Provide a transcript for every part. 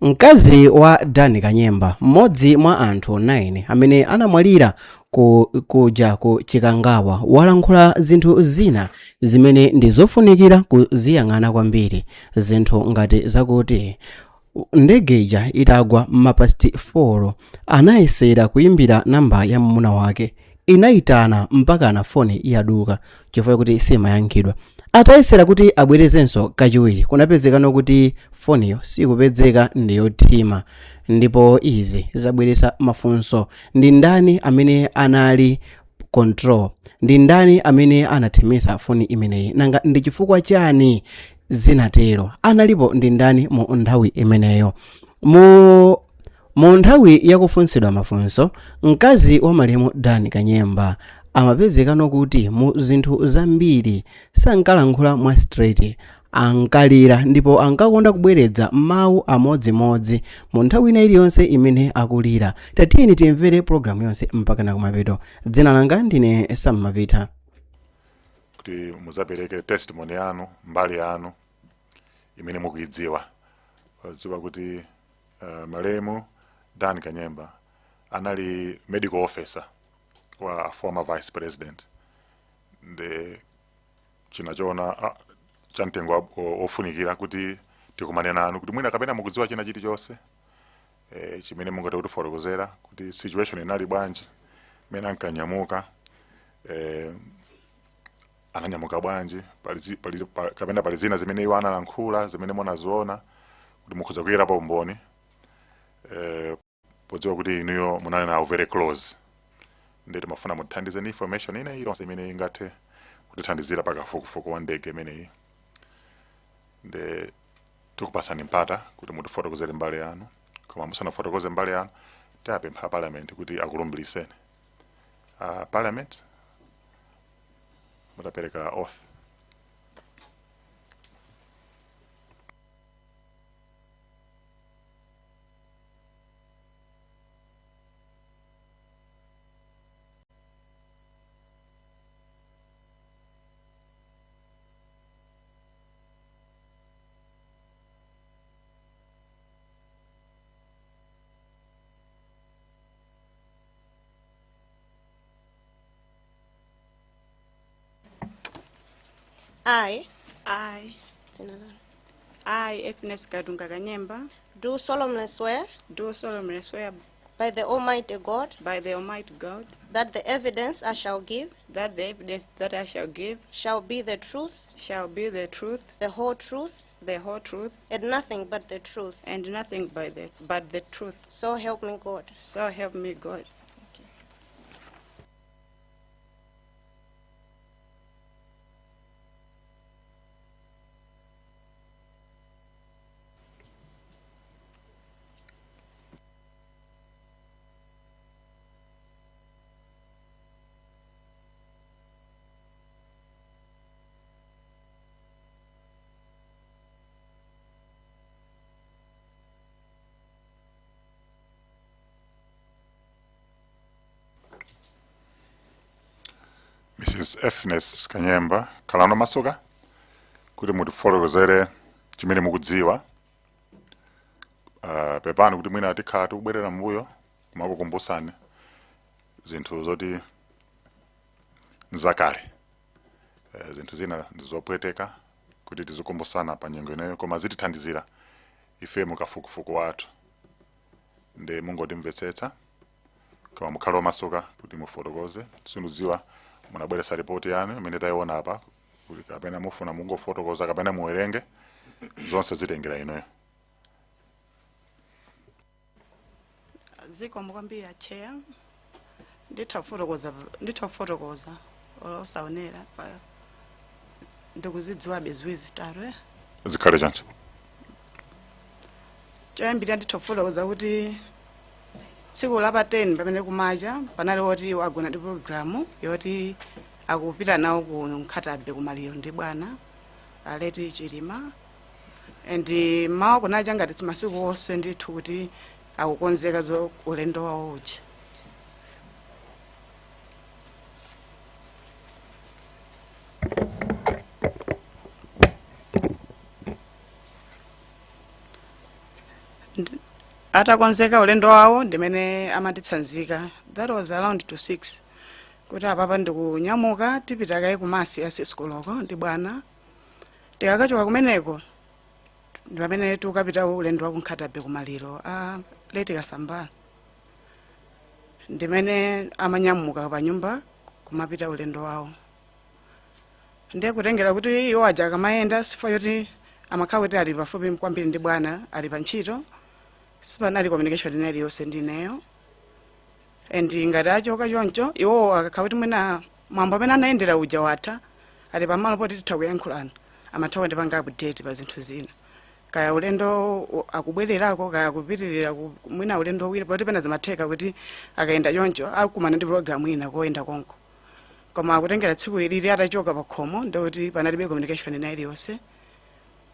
Mkazi wa Dan Kanyemba, mmodzi mwa anthu 9 amene anamwalira kuja ku Chikangawa, walankhula zinthu zina zimene ndi zofunikira kuziyang'ana kwambiri. Zinthu ngati zakuti ndege ija itagwa ma past 4 anayesera kuyimbira namba ya mwamuna wake, inayitana mpakana foni yaduka chifukwa kuti simayankhidwa. Atayesera kuti abwerezenso kachiwiri, kunapezekano kuti foniyo sikupezeka, ndiyothima. Ndipo izi zabweretsa mafunso: ndi ndani amene anali control? Ndi ndani amene anathimitsa foni imeneyi? Nanga ndi chifukwa chani zinatero? Analipo ndi ndani mu nthawi imeneyo? Mu nthawi yakufunsidwa mafunso, mkazi wa malemu Dan Kanyemba amapezekano kuti mu zinthu zambiri sankalankhula mwa straight, ankalira ndipo ankakonda kubweredza mawu amodzimodzi mu nthawi ina iliyonse imene akulira. Tatiyeni timvere pologalamu yonse mpaka na kumapeto. Dzina langa ndine Sam Mavita. Kuti muzapereke testimony yanu, mbali yanu imene mukuidziwa, dziwa kuti malemu Dan Kanyemba anali medical officer wa former vice president, ndi chinachiona cha mtengo ofunikira kuti tikumane nanu kuti mwina kapena mukudziwa china chilichonse chimene mungathe kutifotokozera kuti situation inali bwanji mmene ankanyamuka, ananyamuka bwanji, kapena pali zina zimene iwo analankhula zimene munaziona kuti mukhoza kuyerapo umboni, podziwa kuti inuyo munali nawo very close. Ndiye timafuna mutithandize ndi information ina iliyonse imene ingathe kutithandizira pakafukufuku wa ndege imeneyi. Nde tikupasani mpata kuti mutifotokozere mbali yanu, koma musanafotokoze mbali yanu, tiapempha parliament kuti akulumbiliseni. Parliament mutapereka oath. I, I, dzina lanu. I, Efnes Kadunga Kanyemba, Do solemnly swear do solemnly swear by the Almighty God by the Almighty God that the evidence I shall give that the evidence that I shall give shall be the truth, shall be the truth, the whole truth, the whole truth, and nothing but the truth. and nothing but the truth. So help me God. So help me God. Mrs. Efnes Kanyemba, khalani omasuka kuti mutifotokozere chimene mukudziwa. Pepani kuti mwina tikhala tikubwerera mbuyo kumakukumbusani zinthu zoti nzakale. Zinthu zina ndizopweteka kuti tizikumbusana pa nyengo ineyo, koma zitithandizira ife mukafukufuku wathu, ndi mungotimvetsetsa, koma mukhale omasuka kuti mufotokoze. Sindidziwa munabweretsa ripoti yanu imene tayiona apa, kuti kapena mufuna mungofotokoza kapena muwerenge, zonse zitengera inuyo. Zikomo kwambiri, Chair. Nditha kufotokoza osaonera pa ndikuzidziwabe ziwiri zitatu, eh? Zikhale choncho. Choyambirira, nditha kufotokoza kuti tsiku la pa 10 pamene kumacha panali woti agona ndi program yoti akupita nawo ku Nkhata Bay kumaliro ndi bwana a late Chilima, and mawa kunacha ngati masiku onse ndithu kuti akukonzeka zo ulendo wawo uja. Atakonzeka ulendo wawo ndimene amatitsanzika, that was around to 6, kuti apapa ndikunyamuka, tipita kaye ku mass ya 6 koloko ndi bwana. Tikakachoka kumeneko ndi pamene tikukapita ulendo wa ku Nkhata Bay kumaliro a late Kasambala. Ndimene amanyamuka pa nyumba kumapita ulendo wawo. Ndiye kutengera kuti iwo aja akamayenda, chifukwa choti amakhala kuti ali pafupi kwambiri ndi bwana, ali pa ntchito, sipanali communication ina iliyonse ndi ineyo. And ngati achoka choncho, iwowo akakhala kuti mwina mwambo amene anayendera uja watha, ali pamalo poti titha kuyankhulana, amatha kundipanga update pa zinthu zina, kaya ulendo akubwererako, kaya kupitirira mwina ulendo wina, poti pena zimatheka kuti akayenda choncho akumana ndi program ina koyenda konko. Koma kutengera tsiku ilili atachoka pa khomo, ndikuti panalibe communication ina iliyonse,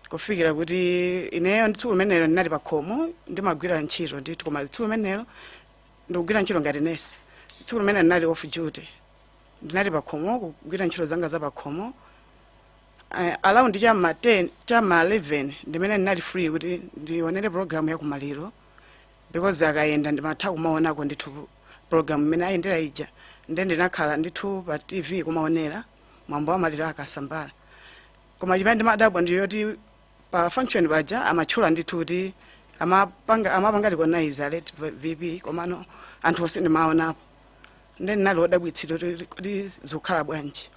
kufikira kuti ineyo ndi tsiku limenelo ndinali pa khomo ndimagwira ntchito ndithu. Koma tsiku limenelo ndikugwira ntchito ngati nesi, tsiku limenelo ndinali off duty, ndinali pa khomo kugwira ntchito zanga za pa khomo. Around chama 10 chama 11 ndimene ndinali free kuti ndionere program ya kumaliro, because akayenda ndimatha kumaonako ndithu program imene ayendera ija. Nde ndinakhala ndithu pa TV kumaonera mwambo wa maliro akasambala. Koma chimene ndimadabwa ndiyoti pa function paja amatchula ndithu kuti amapanga recognize late VP, komano anthu onse ndimaonapo. Nde ndinali wodabwitsidwa kuti zikukhala bwanji.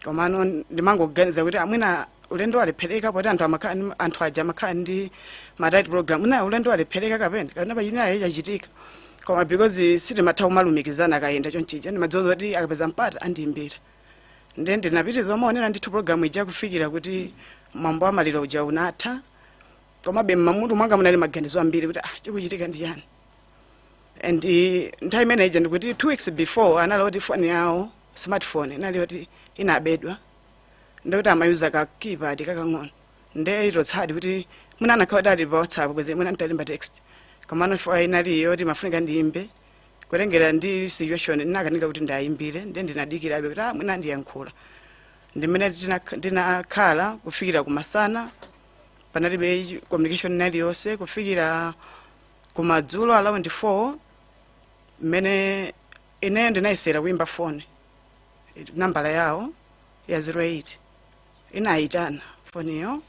Komano ndimangoganiza kuti amwina ulendo walephereka, poti anthu aja amakhala ndi ma tight program, mwina ulendo walephereka kapena kapena pachinayi chachitika. Koma because sitimatha kumalumikizana akayenda chonchija, ndimadziwa kuti akapeza mpata andiyimbira. Nde ndinapitiriza umaonera ndithu program ija kufikira kuti mwambo wa maliro uja unatha. Komabe mmamutu mwanga munali maganizo ambiri kuti ah, chikuchitika ndi chani? And nthawi imene ija ndikuti 2 weeks before anali oti foni yawo, smartphone, inali oti inabedwa, ndikuti amayuza ka keypad kakang'ono. Nde itotsadi kuti mwina anakhala kuti ali pa WhatsApp, bweze mwina nditalemba text. Komano foni inali yoti mafunika ndiyimbe, kutengera ndi situation ndinakanika kuti ndayimbire. Nde ndinadikirabe kuti ah, mwina ndiyankhula. Ndimene ndinakhala kufikira kumasana, panalibe communication inaliyonse, kufikira kumadzulo around 4 mmene ineyo ndinayesera kuyimba foni nambala yawo ya 08. Inayitana foniyo,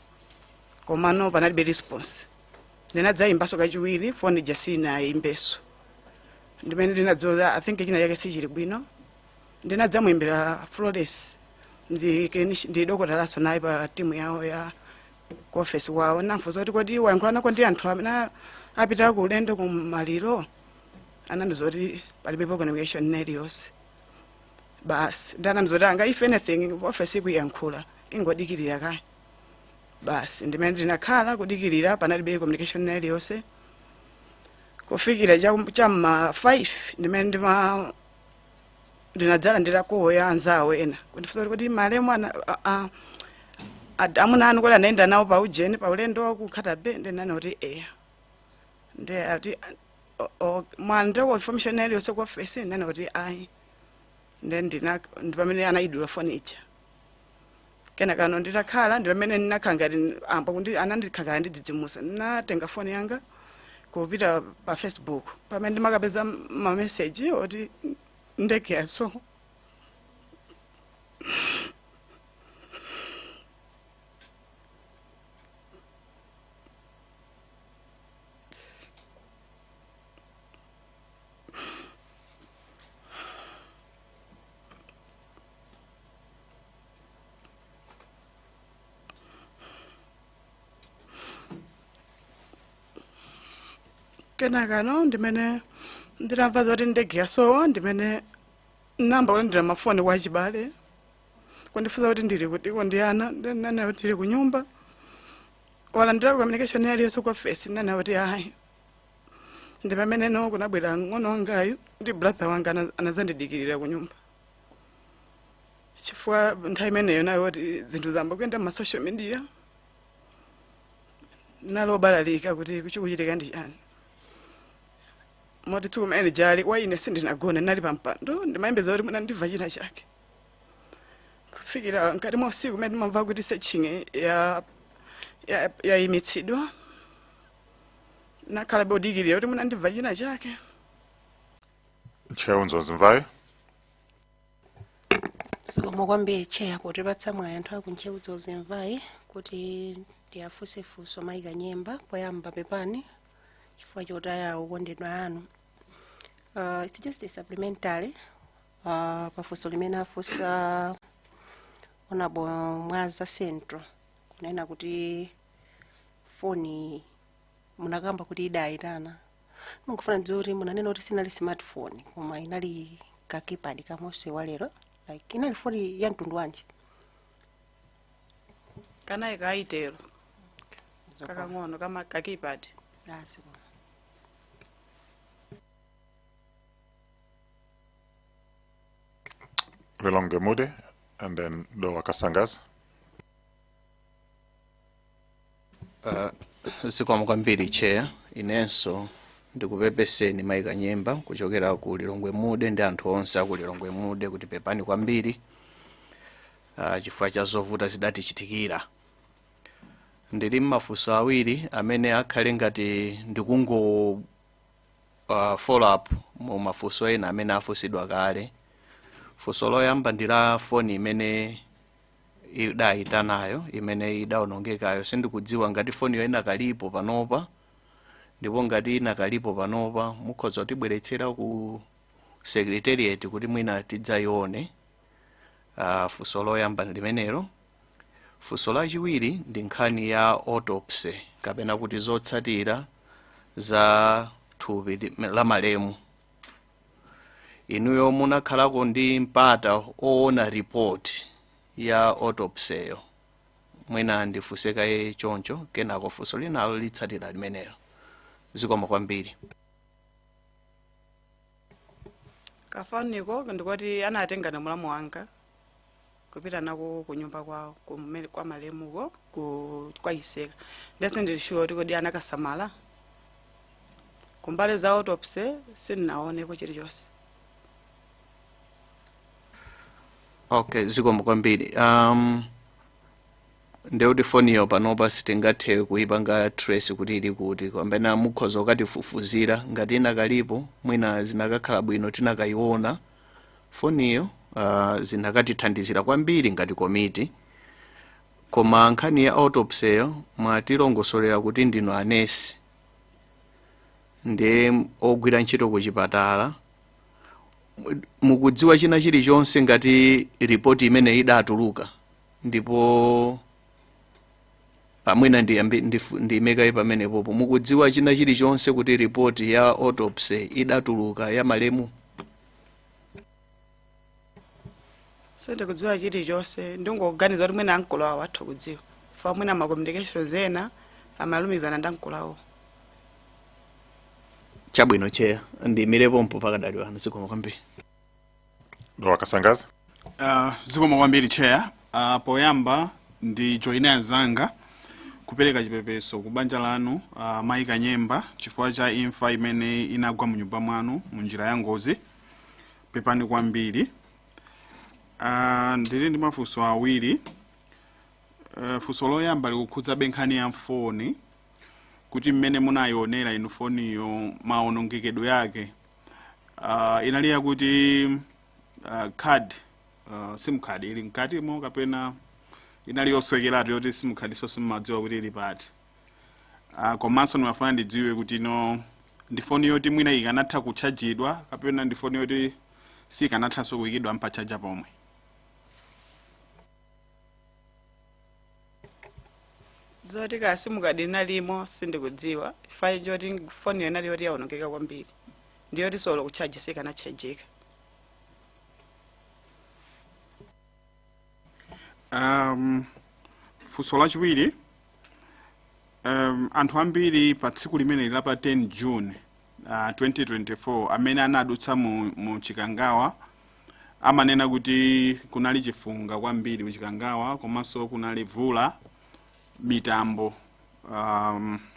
komano panalibe response. Ndinadzayimbaso kachiwiri, foni ija sinayimbeso. Ndimene ndinadzoza, I think china chake sichili bwino. Ndinadzamuyimbira Flores, ndi dokotalaso naye pa timu yawo ya ku office kwawo. Namfunsa kuti kodi wayankhulanako ndi anthu amene apita ku ulendo kumaliro? Anandiuza kuti palibepo communication ina iliyonse basi. Ndi anandiuza kuti anga if anything office ikuyankhula, ingodikirira kaya basi. Ndimene ndinakhala kudikirira, panalibe communication ina iliyonse, kufikira cham'ma 5 ndimene ndinadzalandira call ya anzawo ena kundifunsa kuti kodi malemu amuna anu kodi anaenda nawo pa ujeni, pa ulendo wa ku Nkhata Bay? Ndinana kuti eya. Ndi ati mwalandira information ina iliyonse ku office? Ndinana kuti ayi. Nde ndi pamene anayidula foni ija. Kenakano nditakhala, ndi pamene ndinakhala ngati amba kundi anandikhala ndidzidzimusa. Ndinatenga foni yanga kupita pa Facebook, pamene ndimakapeza ma message oti ndege yasowa. Kenakano ndimene ndinamva zoti ndege yasowa, ndimene namba kulandira mafoni kwa achibale kundifunsa kuti ndili kuti ndi ana. Ndinena kuti ndili ku nyumba. Walandira communication iliyonse ku office? Ndinena kuti ayi. Ndi pamene no kunabwera ng'ono wangayu ndi brother wanga, anazandidikirira ku nyumba, chifukwa nthawi imeneyo nayo kuti zinthu zamba kuyenda ma social media, nalobalalika kuti chikuchitika ndi chani. Moti tsiku limene jali kwa ine sindinagone, ndinali pa mpando ndimayembeza kuti mwina ndimva china chake, kufikira mkati mwa usiku umene ndimamva kuti searching yayimitsidwa. Nakhala bodikirira kuti munandibva china chake. Ntcheu Dzonzi Mvai. Zikomo kwambiri, Chair, kutipatsa mwayi anthu aku Ntcheu Dzonzi Mvai kuti ndiyafunse funso mayi Kanyemba. Poyamba, pepani chifukwa chotaya okondedwa anu. It's just a supplementary pafunso limene afunsa Honorable Mwaza Central, kunena kuti foni munakamba kuti idayitana. Mungofuna ndidziwe kuti munanena kuti sinali smartphone, koma inali ka keypad kamonse walero, like inali foni ya mtundu wanji? Kanayi ka Itel kakang'ono kama ka keypad. Ah, zikomo. Lilongwe Mude and then Dowa Kasangazi. Zikomo kwambiri, Chair. Inenso ndikupepeseni mayi Kanyemba kuchokera ku Lilongwe Mude ndi anthu onse aku Lilongwe Mude kuti pepani kwambiri chifukwa cha zovuta zidatichitikira. Ndili mmafunso awiri amene akhale ngati ndikungo follow up mu mafunso ena amene afunsidwa kale. Funso loyamba ndi la foni imene idayitanayo, imene idawonongekayo. Sindikudziwa ngati foniyo inakalipo panopa, ndipo ngati inakalipo panopa, mukhoza kutibweretsera ku secretariat kuti mwina tidzayione. Funso loyamba ndi limenelo. Funso lachiwiri ndi nkhani ya autopsy, kapena kuti zotsatira za thupi la malemu. Inuyo munakhalako ndi mpata oona report ya autopsy yo? Mwina ndifunse choncho, kenako funso linalo litsatira limenelo. Zikomo kwambiri. Kafoniko ndikoti anatenga na mulamu wanga kupita nako kunyumba kwawo kumene kwa malemuko ku kwayiseka. Ndese ndili sure kuti kodi anakasamala. Kumbali za autopsy sindinaoneko chilichonse. Okay, zikomo kwambiri. Ndekuti foniyo panopa sitingathe kuipanga trace kuti ili kuti, kapena mukhoza kukatifufuzira ngati inakalipo? Mwina zinakakhala bwino tinakayiona foniyo, zinakatithandizira kwambiri ngati komiti. Koma nkhani ya autopsy yo, mwatilongosolera kuti ndinu anesi ndi ogwira ntchito ku chipatala, mukudziwa china chilichonse ngati ripoti imene idatuluka? Ndipo amwina ndiyimekayi pamenepopo. Mukudziwa china chilichonse kuti ripoti ya autopsy idatuluka ya malemu? Sindikudziwa chilichonse. Ndingoganiza kuti mwina ankolo awo atha kudziwa, fa mwina ma communications ena amalumikizana ndi ankolo awo. Chabwino, Chair, ndiyimirepo pakadali pano. Zikomo kwambiri. Dowa Kasangazi. Zikomo kwambiri, Chair. Poyamba ndi joine anzanga kupereka chipepeso ku banja lanu, mayi Kanyemba, chifukwa cha imfa imene inagwa mu nyumba mwanu mu njira ya ngozi. Pepani kwambiri. Ndili ndi mafunso awiri. Funso loyamba likukhudza nkhani ya foni, kuti mmene munayionera inu foniyo, maonongekedwe yake, inali yakuti card, SIM card ili mkatimo, kapena inali yoswekeratu yoti SIM card so simumadziwa kuti ili pati? Komanso ndimafuna ndidziwe kuti no ndi foni yoti mwina ikanatha kutchajidwa, kapena ndi foni yoti sikanathanso kuyikidwa mpa charger pomwe? Zoti ka SIM card inalimo sindikudziwa, chifukwa choti foni inali yoti yaonongeka kwambiri, ndiyoti solo kutchaja sikanatchajika. Funso lachiwiri, anthu ambiri pa tsiku limene la pa 10 June 2024 amene anadutsa mu Chikangawa amanena kuti kunali chifunga kwambiri mu Chikangawa, komanso kunali vula, mitambo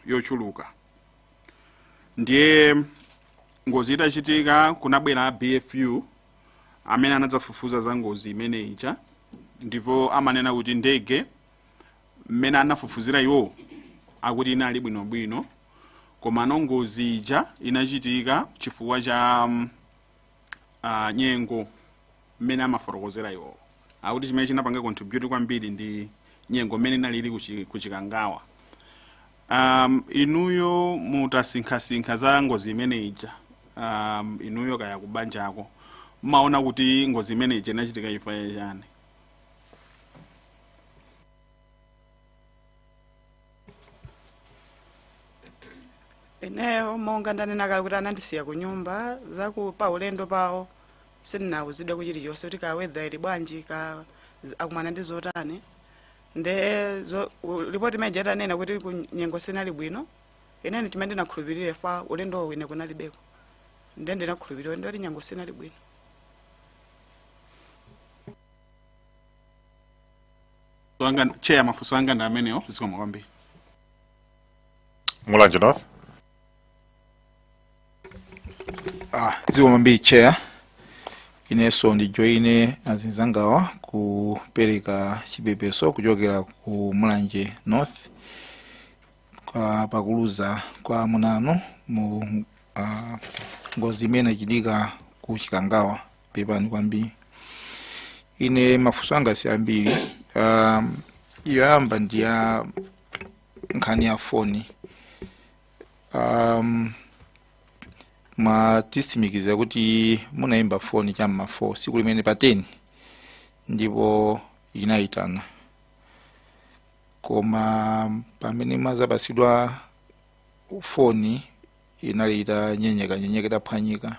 yochuluka. Ndiye ngozi itachitika kunabwera BFU amene anadzafufuza za ngozi imene ija, ndipo amanena kuti ndege mmene anafufuzira iwo akuti inali bwinobwino. Koma ngozi ija inachitika chifukwa cha nyengo mmene amafotokozera iwo, akuti chimene chinapanga contribute kwambiri ndi nyengo mmene inalili kuchikangawa. Inuyo mutasinkhasinkha za ngozi imene ija, inuyo kaya kubanjako, mmaona kuti ngozi imene ija inachitika chifukwa chani? Ineyo monga ndanena kale kuti anandisiya ku nyumba, zaku pa ulendo pawo sindinawuzidwe ku chilichonse kuti ka weather ili bwanji, ka akumana ndi zotani. Nde ripoti imene itanena kuti ku nyengo sinali bwino, inene chimene ndinakhulupirira fa ulendo ine kunalibeko, nde ndinakhulupirira ndoti nyengo sinali bwino. Anga chair, mafunso anga ndi amenewo, zikomo kwambiri. Mulanje North. Ah, zikomo kwambiri, chair. Inenso ndijoine azinzangawa kupereka chipepeso kuchokera ku Mulanje North kwa pakuluza kwa amunanu mu ngozi imene inachitika ku Chikangawa. Pepani kwambiri. Ine mafunso anga si ambiri. Yoyamba ndi ya nkhani ya foni. Mwatitsimikiza kuti munayimba foni cham'ma 4 siku limene pa 10 ndipo inayitana, koma pamene mwazapasidwa foni inali itanyenyeka nyenyeka, itaphwanyika.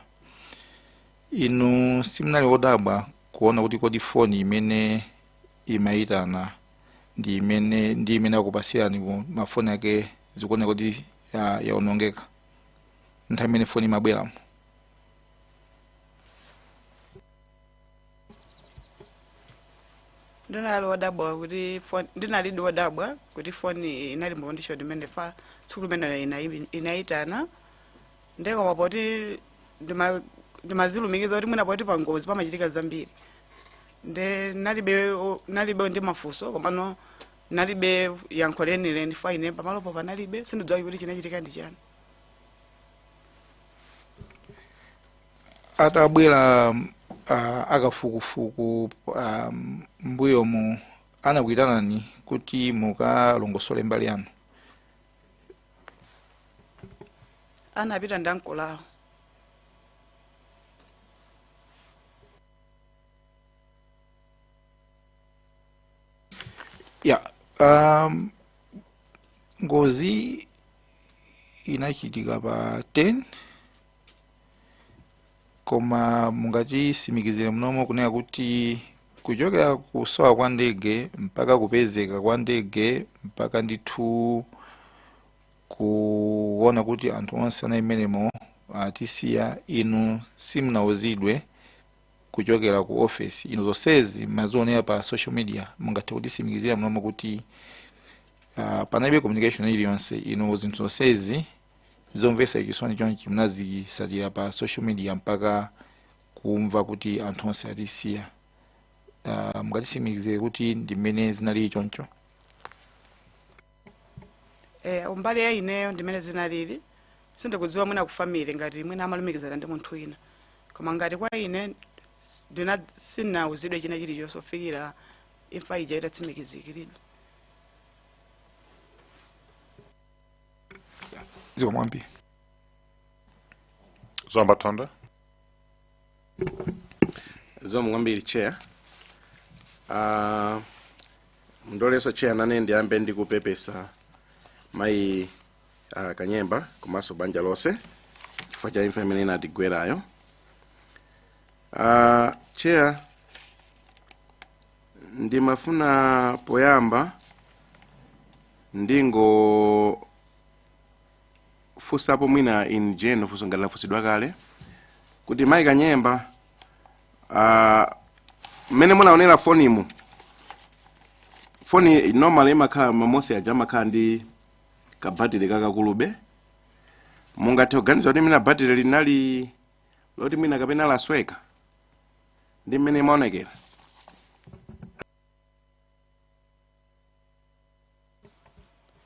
Inu simunali wodabwa kuona kuti kodi foni imene imayitana ndi imene akupasirani mafoni ake zikuoneka kuti yaonongeka nthawi imene foni imabweramo? Ndinali wodabwa kuti phone, ndinalidi wodabwa kuti foni inali mu condition imene fa tsiku limene inayitana. Ndekoma poti ndimazilumikiza kuti mwina poti pa ngozi pamachitika zambiri, nde nalibe ndi mafunso, komano nalibe yankho lenileni fa ine pamalopo panalibe, sindidziwa kuti chinachitika ndi chani. Atabwera akafukufuku mbuyomu, anakuyitanani kuti mukalongosole mbali yanu? Anapita ndi ankolawo. Ya, ngozi inachitika pa 10, koma mungatitsimikizire mnomo kunena kuti kuchokera kusowa kwa ndege mpaka kupezeka kwa ndege mpaka ndithu kuona kuti anthu onse anali mmenemo atisiya, inu simunauzidwe kuchokera ku office? Inu zonsezi mazionera pa social media. Mungathe kutitsimikizira mnomo kuti panalibe communication iliyonse? Inu zinthu zonsezi zomvetsa chisoni chonchi munazisatira pa social media mpaka kumva kuti anthu onse atisiya. Mungatitsimikizire kuti ndi mmene zinalili choncho? Umbali ya ineyo ndimene zinalili. Sindikudziwa mwina ku family ngati mwina amalumikizana ndi munthu wina, koma ngati kwa ine sinauzidwe china chilichonse kufikira imfa ija itatsimikizikiridwa. Zikomo kwambiri. Zomba Thondwe. Zikomo kwambiri, chair. Ndoleso chair, nane ndiyambe ndikupepesa mayi Kanyemba komanso banja lonse chifukwa cha imfa imene inatigwerayo. Chair, ndimafuna poyamba ndingo funsapo mwina in general funso ngati lafunsidwa kale, kuti mayi Kanyemba, mmene munaonera fonimu, foni normally imakhala mamosi aja amakhala ndi kabatiri kakakulube, mungathe kuganiza kuti mwina batiri linali loti mwina kapena lasweka ndi mmene imaonekera?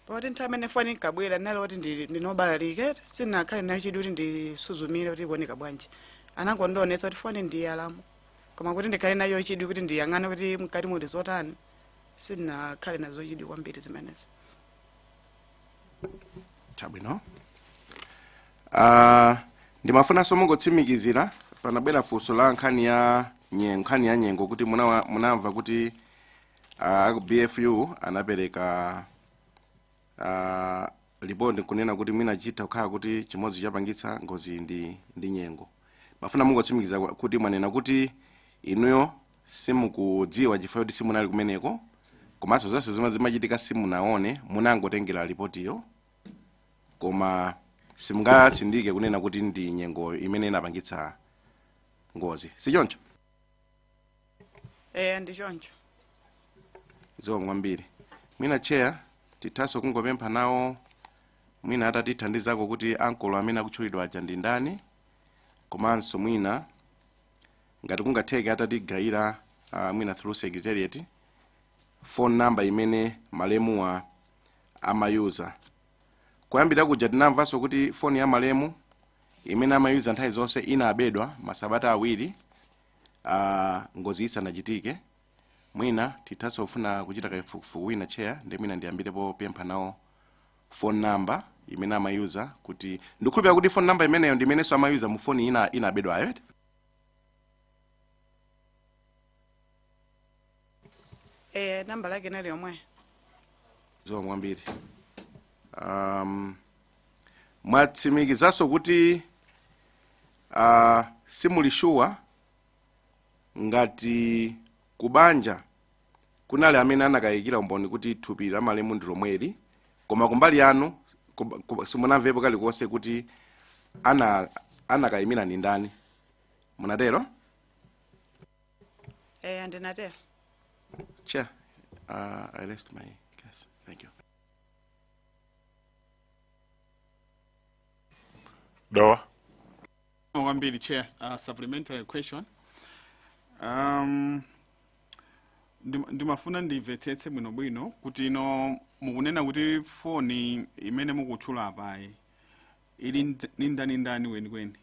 Poti nthawi imene foni inkabwera ndinali kuti ndinobalalike, sindinakhale nayo chidwi kuti ndisuzumire kuti ikuoneka bwanji. Anangondionetsa kuti foni ndi alamu, koma kuti ndikhale nayo chidwi kuti ndiyang'ane kuti mkati muli zotani, sindinakhale nazo chidwi kwambiri zimenezo. Chabwino. Ndimafunanso mungotsimikizira, panabwera funso la nkhani ya nyengo, nkhani ya nyengo kuti munamva kuti aku BFU anapereka ripoti kunena kuti mwina chitha kukhala kuti chimodzi chapangitsa ngozi ndi nyengo. Mafuna mungotsimikiza kuti mwanena kuti inuyo simukudziwa chifukwa kuti simunali kumeneko, komanso zonse zomwe zimachitika simunaone, munangotengera ripotiyo, koma simungatsindike kunena kuti ndi nyengoyo imene inapangitsa ngozi, sichoncho? Eh, ndi choncho. Zikomo kwambiri. Mwina, Chair, tithanso kungopempha nawo mwina atatithandizako kuti ankolo amene akutchulidwa aja ndi ndani, komanso mwina ngati kungatheke atatigayira mwina through secretariat phone number imene malemuwa amayuza kuyambira kuja. Tinamvanso kuti foni ya malemu imene amayuza nthawi zonse inabedwa masabata 2 ngozi isanachitike. Mwina tithanso kufuna kuchita kafukufuku wina, Chair, ndi mwina ndiyambirepo pempha nawo phone number imene amayuza, kuti ndikukhulupirira kuti phone number imeneyo ndi imenenso amayuza mu foni ina inabedwayo, eti? Eh, namba lake nali yomwe. Zikomo kwambiri. Mwatsimikizanso kuti simuli sure ngati kubanja kunali amene anakayikira umboni kuti thupi la malemu ndi lomweli, koma kumbali yanu simunamvepo kalikonse kuti anakayimira ni ndani, munatero? Eh, ndinatero. Chair, I rest my case. Thank you. Dowa. Kwambiri, Chair. Supplementary question. Ndimafuna ndimvetsetse bwinobwino kuti ino mukunena kuti foni imene mukutchula apayi ili ni ndani ndani weniweni?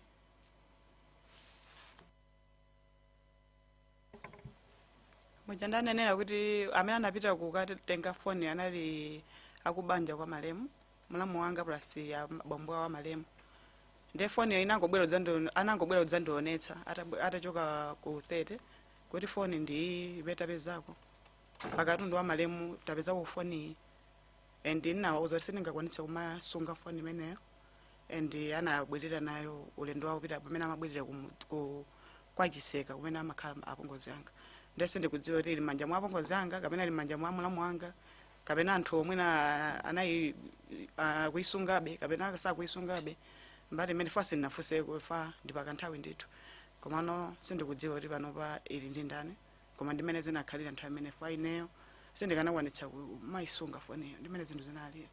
Muja ndanenera kuti amene anapita kukatenga foni anali akubanja kwa malemu, mlamu wanga plus ya bambo wa malemu. Ndiye foni inangobwera anangobwera kudzandionetsa atachoka ku 30 kuti foni ndi iyi imene tapezako pakatundu wa malemu, tapezako foni iyi, and ndinawauza kuti sindingakwanitse kumasunga foni imeneyo, and anabwerera nayo ulendo wawo kupita pamene amabwerera kwa Chiseka kumene amakhala apongozi anga. Ndiye sindikudziwa kuti ili manja mwa apongozi anga kapena ili manja mwa mlamu wanga kapena anthu omwe anayi kuisungabe kapena sakuisungabe. Mbali imene fa sindinafunseko, fa ndi pakanthawi ndithu, komano sindikudziwa kuti panopa ili ndi ndani, koma ndimene zinakhalira nthawi imene fa ineyo sindikanakwanitsa kumayisunga foniyo, ndimene zinthu zinalira.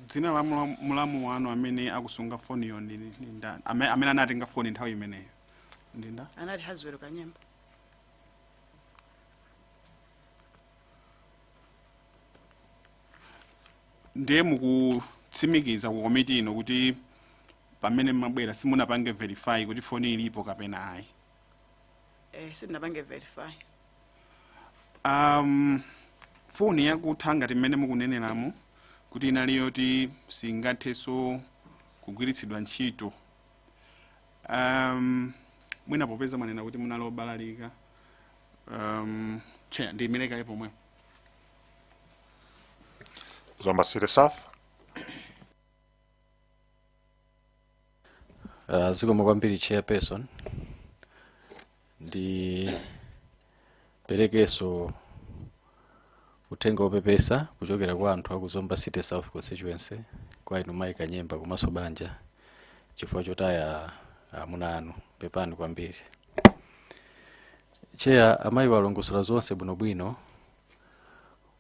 Dzina la mulamu wanu amene akusunga foniyo ndi ndani? Amene anatenga foni nthawi imeneyo ndi ndani? Anali Hazwero Kanyemba. Ndiye mukutsimikiza ku komiti ino kuti pamene mmabwera simunapange verify kuti foni ilipo kapena ayi? Eh, sindinapange verify. Foni yakutha ngati mmene mukuneneramo kuti inali yoti singathenso kugwiritsidwa ntchito, mwina popeza mwanena kuti munali obalalika, Chair, ndiyimire kaye pomwepo. Zomba City South. Zikomo kwambiri, Chairperson. Ndi perekeso uthenga wopepesa kuchokera kwa anthu aku Zomba City South constituency kwa inu Mayi Kanyemba komanso banja chifukwa chotaya amuna anu. Pepani kwambiri. Chair, amayi walongosola zonse bwinobwino,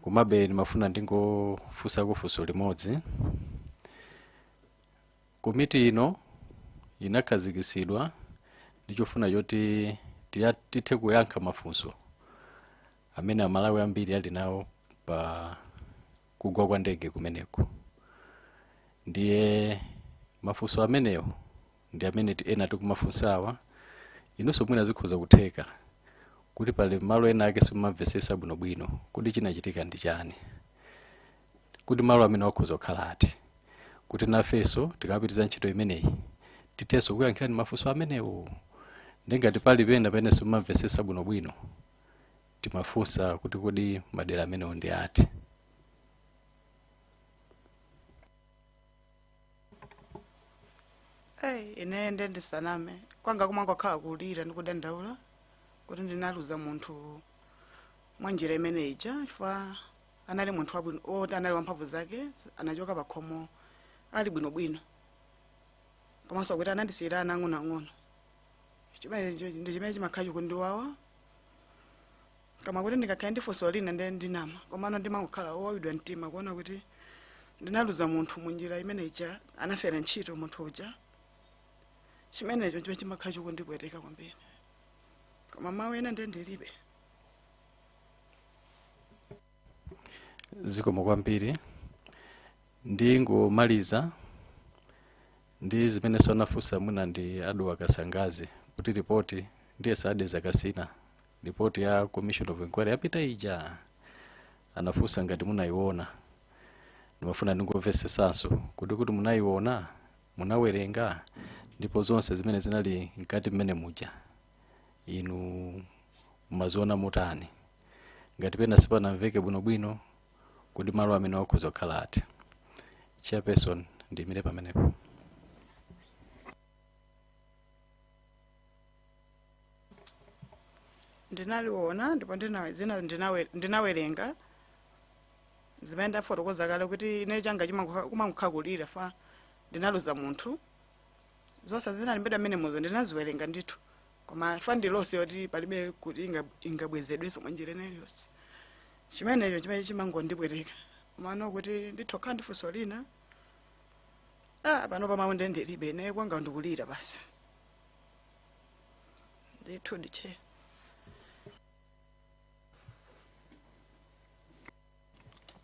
komabe ndimafuna ndingofunsako funso limodzi. Komiti ino inakhazikitsidwa ndi chofuna choti tithe kuyankha mafunso amene Amalawi ambiri ali nawo pa Kugwa kwa ndege kumeneko, ndiye mafunso amenewo ndi amene ena tikumafunsawa. Inunso mwina zikhoza kutheka kuti pali malo ena ake simumamvesesa bwinobwino kuti chinachitika ndi chani, kuti malo amene wakhoza kukhala ati, kuti nafenso tikapitiriza ntchito imeneyi tithenso kuyankhirani mafunso amenewo. Ndingati pali pena pamene simumamvesesa bwinobwino, timafunsa kuti kodi madera amenewo ndi ati? Hey, ine nde ndisaname, kwanga kumangokhala kulira ndi kudandaula kuti ndinaluza munthu mwa njira imene ija, chifukwa anali munthu wabwino oti anali wamphamvu zake, anachoka pakhomo ali bwinobwino, komanso kuti anandisiyira ana ang'onoang'ono. Chimene ndi chimene chimakhala chikundiwawa, koma kuti ndikakhale ndi funso lina nde ndinama, komano ndimangokhala owawidwa mtima kuona kuti ndinaluza munthu munjira imene ija, anafera ntchito munthu uja. Chimenecho chimene chimakhala chikundipweteka kwambiri, koma mawu ena nde ndilibe. Zikomo kwambiri. Ndingomaliza ndi zimene anafunsa mwina ndi Aduwa Kasangazi, kuti ripoti ndiye sadeza kasina ripoti ya Commission of Inquiry yapita ija, anafunsa ngati munayiona. Ndimafuna ndingomvesesanso kuti munayiona, munawerenga, ndipo zonse zimene zinali mkati mmene muja inu mumaziona mutani? Ngati pena sipanamveke bwinobwino, kuti malo amene wakhoza kukhala ati? Chairperson, ndiyimire pamenepo. Ndinaliona ndipo zina ndinawerenga zimene ndafotokoza kale kuti ine changa kumangokhala kulira fa ndinaluza munthu. Zonse zinalembedwa mmene muzo ndinaziwerenga ndithu, koma fa ndi loss yoti palibe kuti ingabwezedwenso mwa njira ina iliyonse. Chimenecho chimene chimangondipweteka, komano kuti nditokhala ndi funso lina, pano pamawu nde ndilibe. Ine kwanga ndikulira basi ndithu ndiche.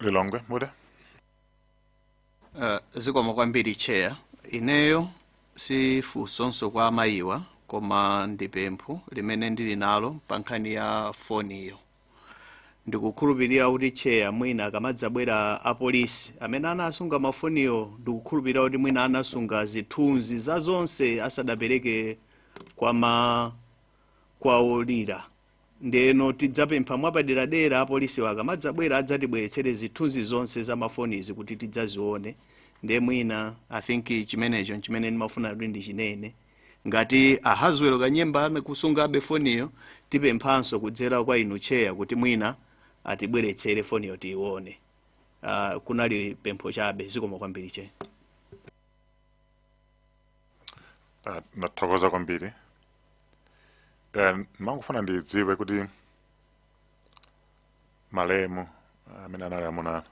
Lilongwe Mude. Zikomo kwambiri, Chair. Ineyo si funsonso kwa amayiwa, koma ndi pempho limene ndili nalo pa nkhani ya foniyo. Ndikukhulupirira kuti, Chair, mwina akamadzabwera apolisi amene anasunga mafoniyo, ndikukhulupirira kuti mwina anasunga zithunzi za zonse asadapereke kwa olira. Ndeno tidzapempha mwapaderadera apolisiwo akamadzabwera adzatibweretsere zithunzi zonse za mafonizi kuti tidzazione. Ndiye mwina I think chimenecho chimene ndimafuna kuti ndichinene. Ngati a Haswell Kanyemba anakusungabe foniyo, tipemphanso kudzera kwa inu, Chair, kuti mwina atibweretsere foniyo tiione. Kunali pempho chabe. Zikomo kwambiri, Chair. Nathokoza kwambiri. Mangofuna ndidziwe kuti malemu amene anali amuna anu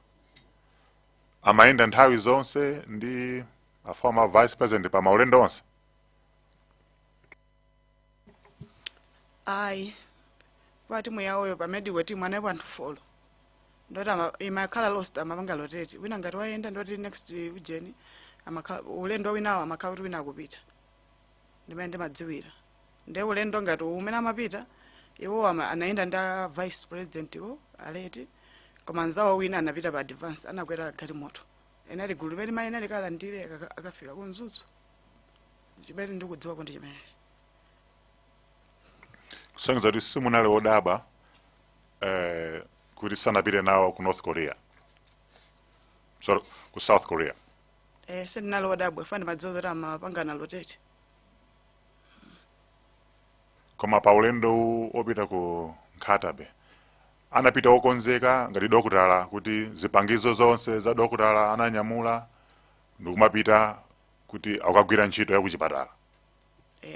amayenda nthawi zonse ndi a former vice president pa maulendo onse? Ayi, kwa timu yawoyo pa medical team analipo anthu 4, ndoti imakhala roster, amapanga rotate. Wina ngati wayenda, ndoti next ujeni amakhala ulendo winawo, amakhala kuti wina akupita. Ndimene ndimadziwira. Nde ulendo ngati umene amapita iwo anayenda ndi a vice president iwo aleti, koma anzawo wina anapita pa advance, anakwera galimoto. Enali gulu limene mayena likalandire akafika ku Mzuzu. Chimene ndikudziwa ndi chimenechi. Kusonyeza kuti simunali wodabwa kuti sanapite nawo ku North Korea, sorry, ku South Korea? Sindinali wodabwa, fa ndimadziwa zoti amapangana rotate. Koma pa ulendo opita ku Nkhata Bay anapita wokonzeka ngati dokotala, kuti zipangizo zonse za dokotala ananyamula ndikumapita kuti akagwira ntchito ya kuchipatala?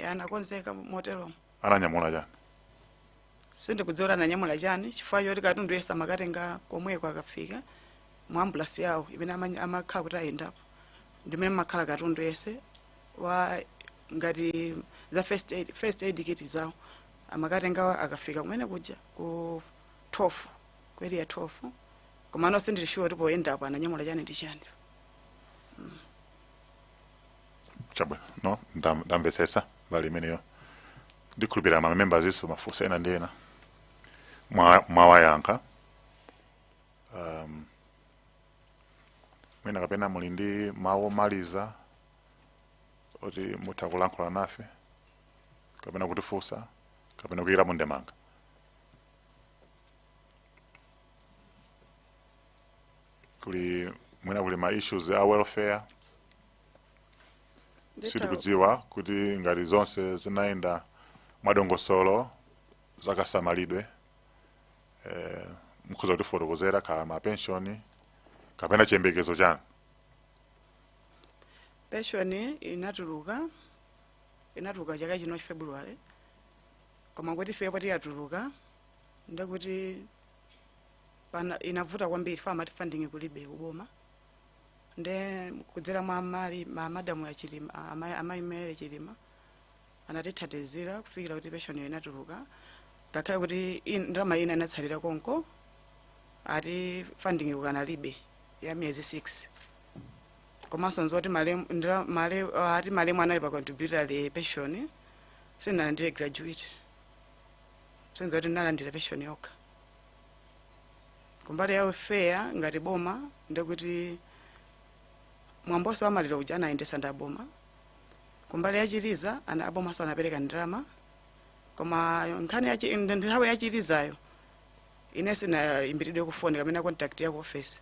Anakonzeka moteromo. Ananyamula chani? Sindikudziwa kuti ananyamula chani, chifukwa choti katundu yense amakatenga komweko akafika mu ambulance yawo imene amakhala kuti ayendapo, ndimene makhala katundu yense wa ngati za first aid kit zawo amakatenga akafika kumene kuja ku 12, ku Area 12. Koma ano sindili sure kuti poyendapo ananyamula chani ndi chani. Chabwino, no, ndamvetsetsa mbali imeneyo. Ndikhulupirira ma members iso mafunso ena ndi ena mwawayankha. Mwina kapena muli ndi mawu omaliza oti mutha kulankhula nafe, kapena kutifunsa, kapena kuyikirapo ndemanga? Kuli mwina kuli ma issues a welfare? Sitikudziwa kuti ngati zonse zinayenda mwadongosolo zakasamalidwe, mukhoza kutifotokozera kha ma pension kapena chiyembekezo chanu. Pension inatuluka chaka chino February, koma kuti ife poti yatuluka ndekuti pana inavuta kwambiri fa amati funding kulibe kuboma, nde kudzera mwa amali ma madamu ya Chilima, amayi Mary Chilima anatithandizira kufikira kuti pension inatuluka, ngakhale kuti ndalama ina inatsalira konko, ati funding kukanalibe ya miyezi 6. Komanso nzoti ati malemu anali pa contributory pension, sinalandire gratuity, sinzoti ndinalandira pension yokha. Kumbali ya welfare ngati boma, ndekuti mwamboso amaliro uja anayendesa ndi aboma. Kumbali ya chiliza ana abomaso anapereka ndalama, koma nkhani ya nthawi ya chilizayo ine sinayimbiridwe kufoni kapena contact ya ku office,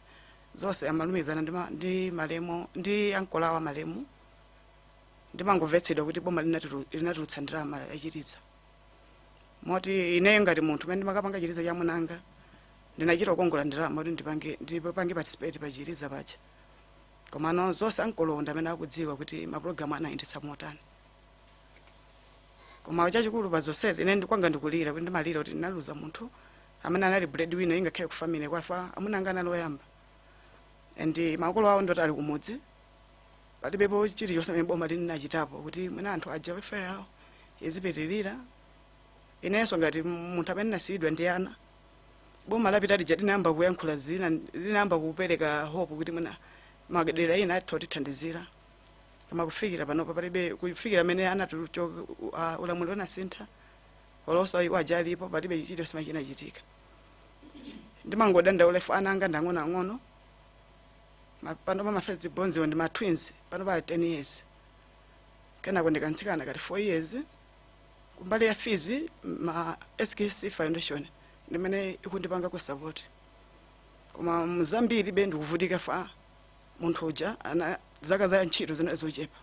zonse amalumikizana ndi malemu ndi ankola wa malemu. Ndimangomvetsedwa kuti boma linatulutsa ndalama yachiliza, moti ineyo ngati munthu umene ndimakapanga chiliza cha munanga ndinachita kukongola ndalama kuti ndipange participate pa chiliza paja. Komano zonse ankolonda amene akudziwa kuti mapulogalamu anayendetsa motani. Koma chachikulu pa zonsezi, ine ndikwanga ndikulira kuti ndimalira kuti ndinaluza munthu amene anali breadwinner, ingakhale ku family kwafa amuna anga anali oyamba, and makolo awo ndoti ali kumudzi, palibepo chilichonse amene boma linachitapo kuti mwina anthu aja welfare yawo izipitirira. Inenso ngati munthu amene nasiyidwa ndi ana, boma lapita lija linayamba kuyankhula zina, linayamba kupereka hope kuti mwina madera ina atha kutithandizira, koma kufikira panopa palibe. Kufikira amene anatuluchoka ulamuliro unasintha, olonso iwo aja alipo, palibe chilichonse chinachitika. Ndimangodandaula ifo ana anga ndang'onoang'ono. Pano pa ma first borns ndi ma twins, pano pali 10 years, kenako ndikantsikana kati 4 years. Kumbali ya fees, ma SKC Foundation ndimene ikundipanga ku support, koma mzambiri be ndikuvutika fa munthu uja ana zaka za ntchito zinali zochepa,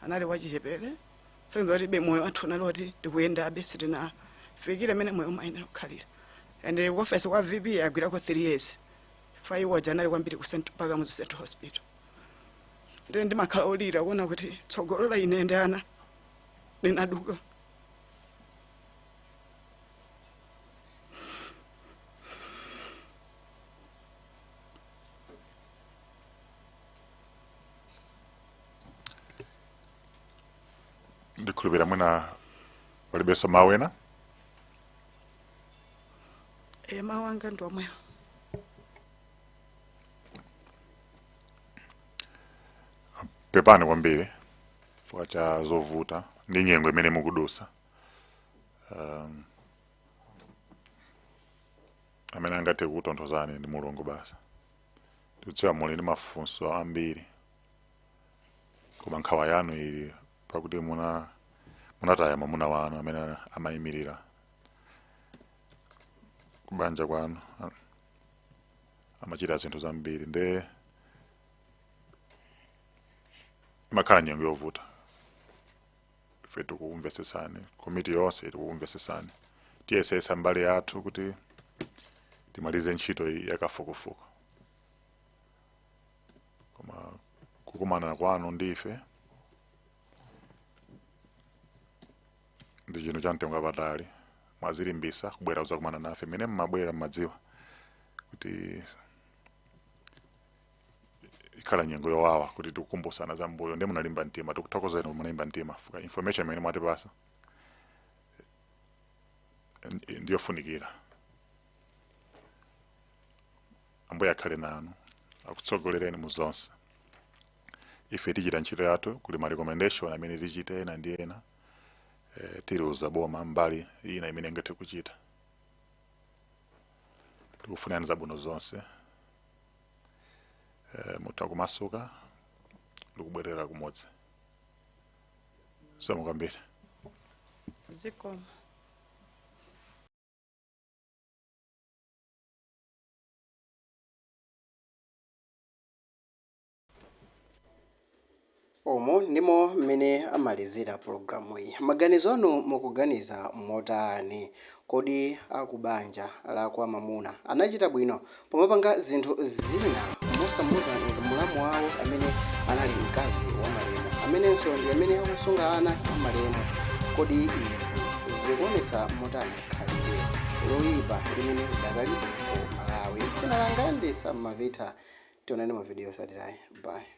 anali wachichepere, senza kuti be moyo wathu unali oti ndikuyendabe, sitinafikire mene moyo umayenera kukhalira. And office kwa VP agwirako 3 years, fa iwo aja anali kwambiri ku mpaka mu Central Hospital. Ndiye ndimakhala olira kuona kuti tsogolo la ine ndi ana linaduka. Ndikhulupirira mwina palibenso mawu ena. E, mawu anga ndi omwewo. Pepani kwambiri chifukwa cha zovuta ndi nyengo imene mukudusa. Amene angathe kukutonthozani ndi Mulungu basi. Tikudziwa muli ndi mafunso ambiri, koma nkhawa yanu ili pakuti munataya mwamuna wanu amene amayimirira kubanja kwanu, amachita zinthu zambiri, nde imakhala nyengo yovuta. Ife tikukumvetsetsani, komiti yonse tikukumvetsetsani. Tiyesesa mbali yathu kuti timalize ntchito iyi yakafukufuku, koma kukumana kwanu ndife ndi chinthu cha mtengo wapatali. Mwazilimbisa kubwera kudzakumana nafe. Mmene mmabwera mmadziwa kuti ikhala nyengo yowawa kuti tikukumbusana za mbuyo, ndi munalimba mtima. Tikuthokozeni kuti munalimba mtima. Fuka information imene mwatipasa ndiyofunikira. Ambuye akhale nanu, akutsogolereni mu zonse. Ife tichita ntchito yathu. Kuli ma recommendation amene tichite ena ndi ena, tiliuza boma mbali ina imene ingathe kuchita. Tikufunani zabwino zonse. Mutha kumasuka ndikubwerera kumudzi. Zikomo kwambiri. Zikomo. Umu ndimo mmene amalizira pologalamu iyi. Maganizo anu, mukuganiza motani? Kodi akubanja la kwa mamuna anachita bwino pomapanga zinthu zina mosamuza mulamu wawo amene anali mkazi wa malemu, amenenso ndi amene akusunga ana amalemu? Kodi izi zikuonetsa motani khalidwe loyipa limene lidakalipo ku Malawi? Dzina langa ndi Samavita. Tionane mu video yotsatirayi. Bye.